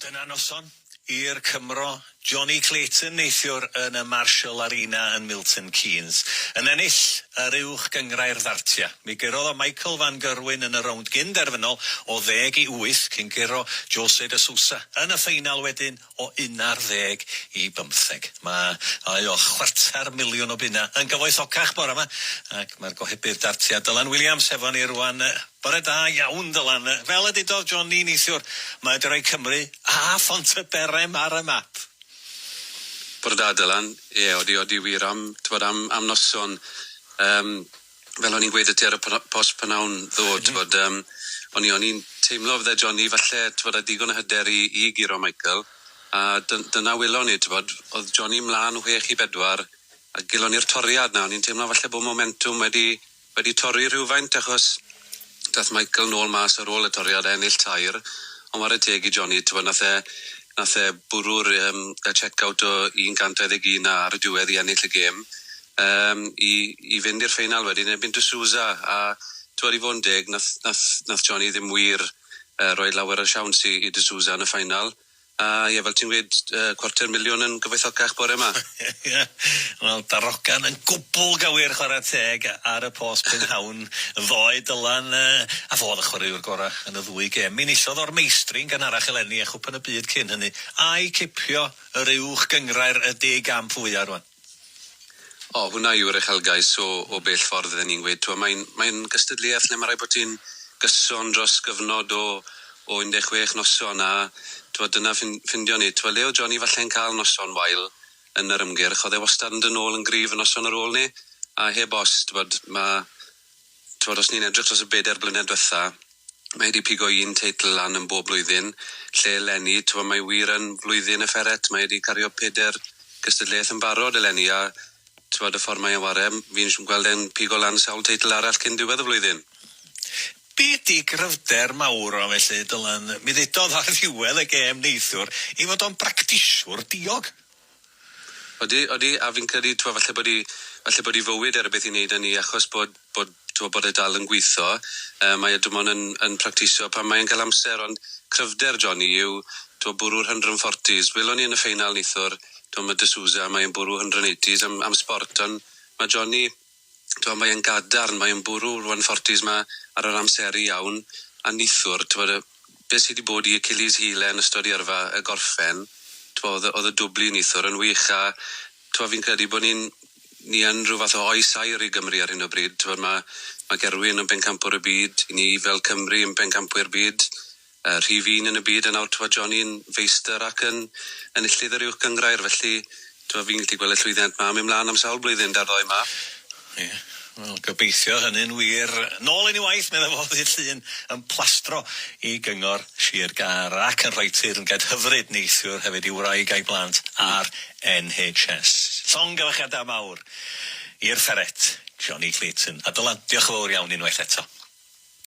Dyna noson i'r Cymro Jonny Clayton neithiwr yn y Marshall Arena yn Milton Keynes, yn ennill yr Uwch Gynghrair Ddartiau. Mi gurodd o Michael van Gerwen yn y rownd gyn-derfynol o ddeg i wyth cyn curo Jose de Sousa yn y ffeinal wedyn o unarddeg i bymtheg. Mae o chwarter miliwn o bunna yn gyfoethocach bore 'ma, ac mae'r gohebydd dartiau Dylan Williams hefo ni rwan. Bore da iawn, Dylan. Fel y dudodd Johnny neithiwr, mae 'di rhoi Cymru a Phontyberem ar y map. Bore da, Dylan. Ie, odi, odi wir am, t'mod, am, am noson. Yym, fel o'n i'n gweud 'da ti ar y post p'nawn ddo, t'mod, yym, o'n i, o'n i'n teimlo fydde Johnny falle, t'mod, â digon o hyder i, i guro Michael, a dyna welon ni, t'mod, o'dd Johnny mlan whech i bedwar, a gelon ni'r toriad 'na, o'n i'n teimlo falle bod momentwm wedi, wedi torri rhywfaint, achos dath Michael nôl mas ar ôl y toriad a ennill tair, ond ware teg i Johnny, t'mod, nath e, nath e bwrw'r yym y check-out o 121 'na ar y diwedd i ennill y gêm, yym i i fynd i'r ffeinal wedyn yn erbyn D'Souza, a t'mod i fod yn deg, nath nath nath Johnny ddim wir yy roi lawer o siawns i i D'Souza yn y ffeinal, A ie, fel ti'n gweud, cwarter miliwn yn gyfoethocach bore 'ma. Ie, wel, darogan yn gwbl gywir, chwarae teg, ar y post prynhawn ddoe, Dylan, a fo oedd y chwaraewr gorau yn y ddwy gêm. Mi enillodd o'r Meistri'n gynharach eleni a Chwpan y Byd cyn hynny, a'i cipio yr Uwch Gynghrair y Deg Gamp fwya' rwan. O, hwnna yw'r uchelgais o o bell ffordd fydden i'n gweud. T'mo' mae'n mae'n gystadleuaeth le ma' raid bod ti'n gyson dros gyfnod o o 16 noson a t'mod dyna ffin- ffindion ni. T'mo' le o'dd Johnny falle'n ca'l noson wael yn yr ymgyrch o'dd e wastad yn dod nôl yn gryf y noson ar ôl 'ny a heb os t'mod ma' t'mod os ni'n edrych dros y bedair blynedd dwetha mae 'di pigo un teitl lan yn bob blwyddyn, lle eleni, t'mod mae wir yn flwyddyn y ferret, mae e 'di cario peder gystadleuaeth yn barod eleni a t'mod y ffordd mae e'n ware, fi'n siŵr gweld e'n pigo lan sawl teitl arall cyn diwedd y flwyddyn. Be 'di gryfder mawr o felly, Dylan? Mi ddudodd ar ddiwedd y gêm neithiwr ei fod o'n bractisiwr diog. Odi, odi, a fi'n credu, t'mod, falle bod 'i falle bod 'i fywyd e rwbeth i neud â 'ny achos bod bod t'mod bod e dal yn gwitho, yy mae e dim ond yn yn practiso pan mae e'n ca'l amser, ond cryfder Johnny yw t'mod bwrw'r hundred and forties. Welon ni yn y ffeinal nithwr, t'mod ma' D'Souza, mae e'n bwrw hundred and eighties am am sbort, ond ma' Johnny, t'mod, mae e'n gadarn, mae e'n bwrw'r one forties 'ma ar yr amseru iawn, a nithwr, t'mod y be' sy 'di bod i Achilles heel e yn ystod 'i yrfa y gorffen, t'mo' o'dd y o'dd y dwbli nithwr yn wych a t'mo' fi'n credu bo' ni'n ni yn rhyw fath o oes aur i Gymru ar hyn o bryd, t'mod ma' ma' Gerwyn yn bencampwr y byd, 'yn ni fel Cymru yn bencampwyr byd, yy rhif un yn y byd a nawr t'mod Johnny'n feistr ac yn enillydd yr Uwch Gynghrair felly t'mo' fi'n gallu gweld y llwyddiant 'ma yn myn' mlan am sawl blwyddyn 'da'r ddoi 'ma. Ie, wel gobeithio hynny'n wir. Nôl yn 'i waith medda fo ddydd Llun yn plastro i Gyngor Sir Gâr ac yn rhoi teyrnged hyfryd neithiwr hefyd i'w wraig a'i blant a'r NHS. Llongyfarchiadau mawr i'r ferret, Jonny Clayton. A Dylan, diolch yn fawr iawn unwaith eto.